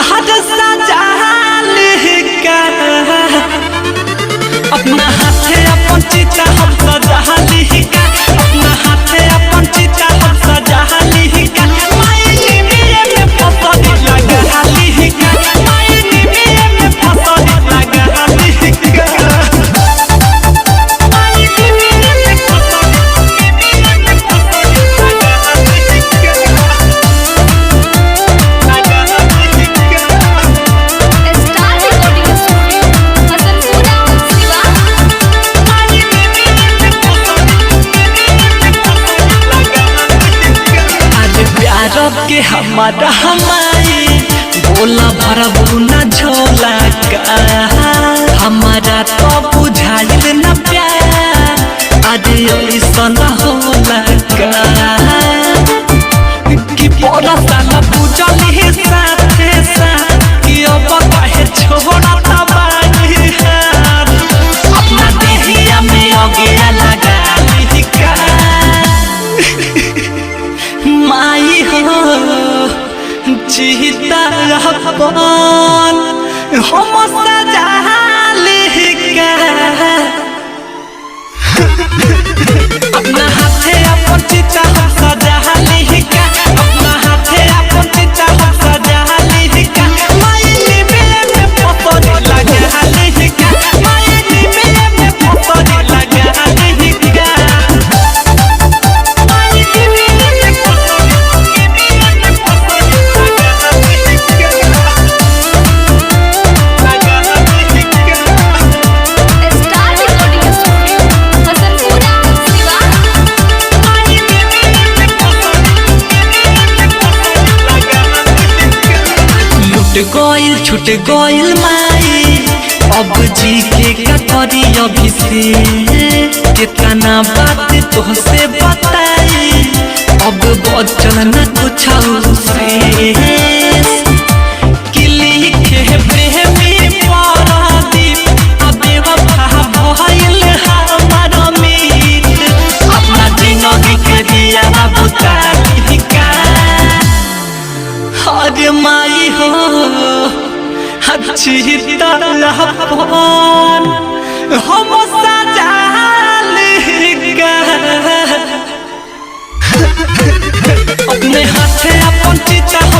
हद सजा लिका। अपना हाथे अपन चिता हम सजा लिका, अपना हाथे अपन चिता हम सजा लिका। मायने मेरे में फसल लगा लिका, मायने मेरे में फसल लगा लिका। मायने मेरे में फसल, मेरे में फसल लगा लिका, लगा लिका। Star recording studio, Hasanpura, Siwan. आज प्यार के हमारा हमारी बोला भरबू न झोला का, हमारा तो बुझाइल न प्यार आज ऐसा न होला का। कि पोरा साला पूजल ही साथे साथ, कि अब काहे छोड़ा तबाही हाथ। अपना देहिया में अगिया लगा लिका। माई हो जीता अपन हम सजा लिका। अपना हाथे अपन चिता हम सजा लिका, अपना हाथे अपन चिता हम सजा लिका। मायने मेरे में फसल लगा लिका, मायने मेरे में फसल लगा लिका। मायने मेरे में फसल, मेरे में फसल लगा लिका, लगा लिका। Star recording studio, Hasanpura, Siwan. लुट गइल छुट गइल माई, अब जी के का करी अभिषेक। कितना बात तोहसे बताई, अब बचल न कुछ शेष। कि लिखे प्रेमी परादीप, आ बेवफा भइल हमार मीत। अपना जिंदगी के दिया बुता लिखा। अरे माई हो अच्छी तरह हम सजा लिखा। अपने हाथे अपन चिता हम